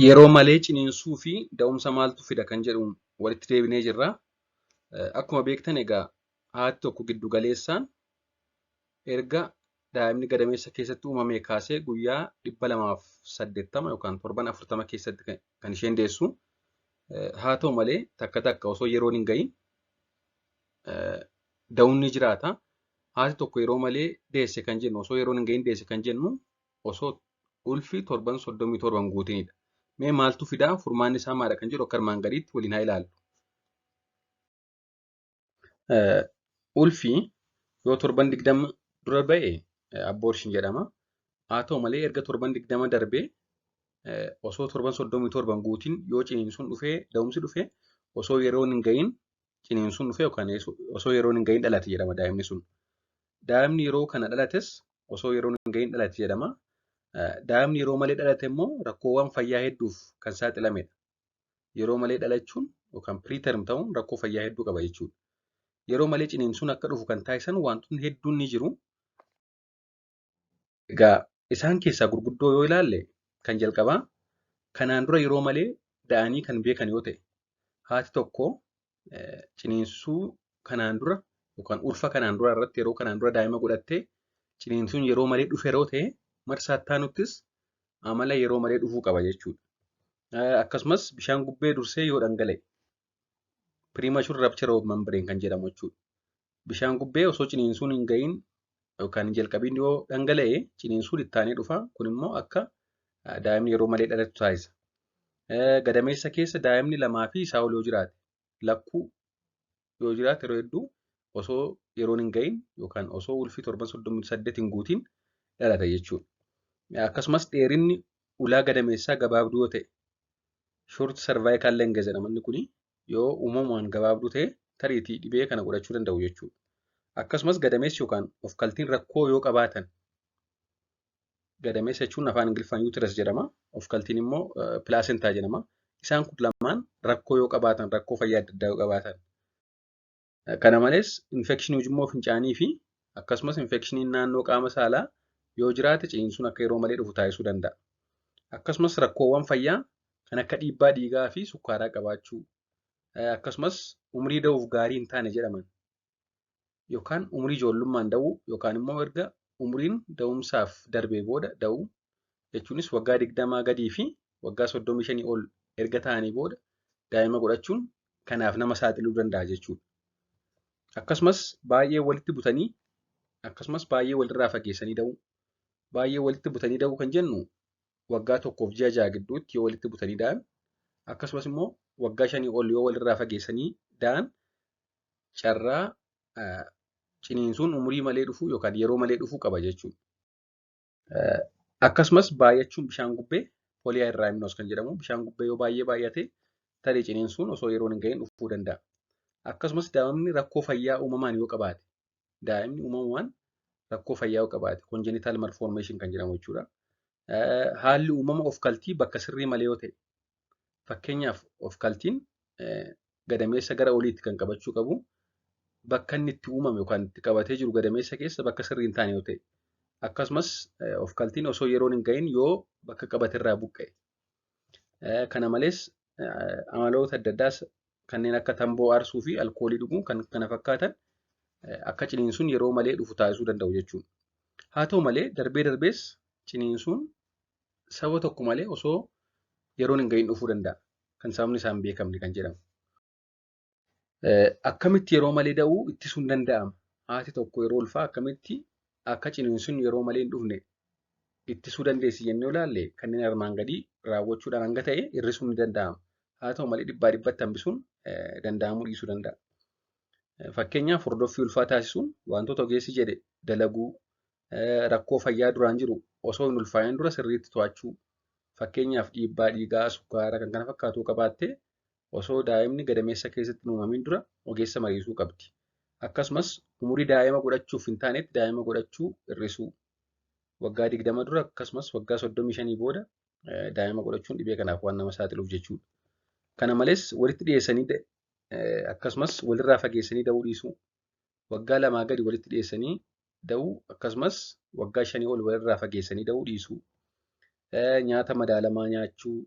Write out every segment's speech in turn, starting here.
Yeroo malee ciniinsuu fi da'umsa maaltu fida kan jedhuun walitti deebinee jirra. Akkuma beektan egaa haati tokko giddu galeessaan erga daa'imni gadameessa keessatti uumamee kaasee guyyaa 280 yookaan torban 40 keessatti kan isheen deessu. Haa ta'u malee takka takka osoo yeroon hin ga'iin da'uun ni jiraata. Haati tokko yeroo malee deesse kan jennu osoo yeroon hin ga'iin deesse kan jennu osoo ulfi torban 37 hin guutinidha. Mee maaltu fidaa furmaanni isaa maalidha kan jedhu akka armaan gadiitti waliin haa ilaallu. Ulfi yoo torban 20 dura ba'e abortion jedhama. Haa ta'u malee erga torban 20 darbee osoo torban 37 hin guutin yoo ciniinsuun dhufee da'umsi dhufee osoo yeroon hin ga'iin ciniinsuun dhufee yookaan osoo yeroon hin ga'iin dhalate jedhama daa'imni sun. Daa'imni yeroo kana dhalates osoo yeroon hin ga'iin dhalate jedhama. Daa'imni yeroo malee dhalate immoo rakkoowwan fayyaa hedduuf kan saaxilamedha. Yeroo malee dhalachuun yookaan preterm ta'uun rakkoo fayyaa hedduu qaba jechuudha. Yeroo malee ciniinsuun akka dhufu kan taasisan wantoonni hedduun ni jiru. Egaa isaan keessaa gurguddoo yoo ilaalle kan jalqabaa kanaan dura yeroo malee da'anii kan beekan yoo ta'e haati tokko ciniinsuu kanaan dura yookaan ulfa kanaan dura irratti yeroo kanaan dura daa'ima godhattee ciniinsuun yeroo malee dhufe yeroo ta'e marsaa itti aanuttis amala yeroo malee dhufuu qaba jechuudha. Akkasumas bishaan gubbee dursee yoo dhangala'e premature rupture of membrane kan jedhamu jechuudha. Bishaan gubbee osoo ciniinsuun hin ga'iin yookaan hin jalqabiin yoo dhangala'e ciniinsuun itti aanee dhufa. Kun immoo akka daa'imni yeroo malee dhalatu taasisa. Gadameessa keessa daa'imni lamaa fi isaa ol yoo jiraate lakkuu yoo jiraate yeroo hedduu osoo yeroon hin ga'iin yookaan osoo ulfi torban 38 hin guutiin dhalata jechuudha. Akkasumas dheerinni ulaa gadameessaa gabaabduu yoo ta'e short cervical length jedhama inni kuni yoo uumamumaan gabaabduu ta'e tariitii dhibee kana godhachuu danda'u jechuudha. Akkasumas gadameessi yookaan ofkaltiin rakkoo yoo qabaatan gadameessa jechuun afaan Ingiliffaan uterus jedhama. Ofkaltiin immoo placenta jedhama. Isaan kun lamaan rakkoo yoo qabaatan rakkoo fayyaa adda addaa yoo qabaatan. Kana malees infekshinii ujummoo fincaanii fi akkasumas infekshiniin naannoo qaama saalaa yoo jiraate ciniinsuun akka yeroo malee dhufu taasisuu danda'a. Akkasumas rakkoowwan fayyaa kan akka dhiibbaa dhiigaa fi sukkaaraa qabaachuu akkasumas umrii da'uuf gaarii hin taane jedhaman yookaan umrii ijoollummaan da'uu yookaan immoo erga umriin da'umsaaf darbee booda da'uu jechuunis waggaa 20 gadii fi waggaa 35 ol erga ta'anii booda daa'ima godhachuun kanaaf nama saaxiluu danda'a jechuudha. Akkasumas baay'ee walitti butanii akkasumas baay'ee walirraa fageessanii da'uu. Baay'ee walitti butanii da'uu kan jennu waggaa 1 fi ji'a 6 gidduutti yoo walitti butanii da'an akkasumas immoo waggaa 5 ol yoo walirraa fageessanii da'an carraa ciniinsuun umurii malee dhufuu yookaan yeroo malee dhufuu qaba jechuudha. Akkasumas baay'achuun bishaan gubbee polyhydramnios kan jedhamu bishaan gubbee yoo baay'ee baay'ate tarii ciniinsuun osoo yeroon hin ga'iin dhufuu danda'a. Akkasumas daa'imni rakkoo fayyaa uumamaan yoo qabaate daa'imni uumamaan rakkoo fayyaa yoo qabaate congenital malformation kan jedhamu jechuudha. Haalli uumama ofkaltii bakka sirrii malee yoo ta'e fakkeenyaaf ofkaltiin gadameessa gara oliitti kan qabachuu qabu bakka inni itti uumame yookaan itti qabatee jiru gadameessa keessa bakka sirrii hin taane yoo ta'e akkasumas ofkaltiin osoo yeroon hin ga'iin yoo bakka qabaterraa buqqa'e. Kana malees amaloota adda addaas kanneen akka tamboo aarsuu fi alkoolii dhuguu kan kana fakkaatan akka ciniinsuun yeroo malee dhufu taasisuu danda'u jechuudha. Haa ta'u malee darbee darbees ciniinsuun sababa tokko malee osoo yeroon hin ga'iin dhufuu danda'a. Kan sababni isaa hin beekamne kan jedhamu. Akkamitti yeroo malee da'uu ittisuun danda'ama? Haati tokko yeroo ulfaa akkamitti akka ciniinsuun yeroo malee hin dhufne ittisuu dandeessi jennee ilaalle kanneen armaan gadii raawwachuudhaan hanga ta'e hir'isuun ni danda'ama. Haa ta'u malee dhibbaa dhibbatti hambisuun danda'amuu dhiisuu danda'a. Fakkeenyaaf hordoffii ulfaa taasisuun wantoota ogeessi jedhe dalaguu, rakkoo fayyaa duraan jiru osoo hin ulfaa'iin dura sirriitti to'achuu, fakkeenyaaf dhiibbaa dhiigaa, sukkaara kan kana fakkaatu qabaattee osoo daa'imni gadameessa keessatti hin uumamin dura ogeessa mariisuu qabdi. Akkasumas umurii daa'ima godhachuuf hin taanetti daa'ima godhachuu hir'isuu. Waggaa 20 dura akkasumas waggaa 35 booda daa'ima godhachuun dhibee kanaaf waan nama saaxiluuf jechuudha. Kana malees walitti dhiyeessanii akkasumas walirraa fageessanii da'uu dhiisuu. Waggaa 2 gadi walitti dhiyeessanii da'uu akkasumas waggaa 5 ol walirraa fageessanii da'uu dhiisuu. Nyaata madaalamaa nyaachuu,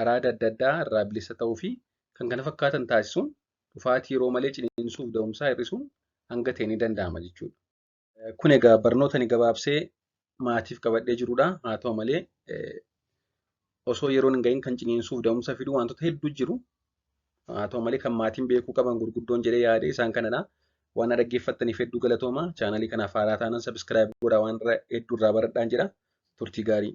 araada adda addaa irraa bilisa ta'uu fi kan kana fakkaatan taasisuun dhufaatii yeroo malee ciniinsuuf da'umsaa hir'isuun hanga ta'e ni danda'ama jechuudha. Kun egaa barnoota ani gabaabsee maatiif qabadhee jirudha. Haa ta'u malee osoo yeroon hin gahin kan ciniinsuuf da'umsa fidu wantoota hedduu jiru. Haa ta'u malee kan maatiin beekuu qaban gurguddoon jedhee yaade isaan kanadha. Waan na dhaggeeffattaniif hedduu galatooma. Chaanalii kanaaf haaraa taanaan subscribe godhaa waan hedduu irraa baradhaan jedha. Turtii gaarii.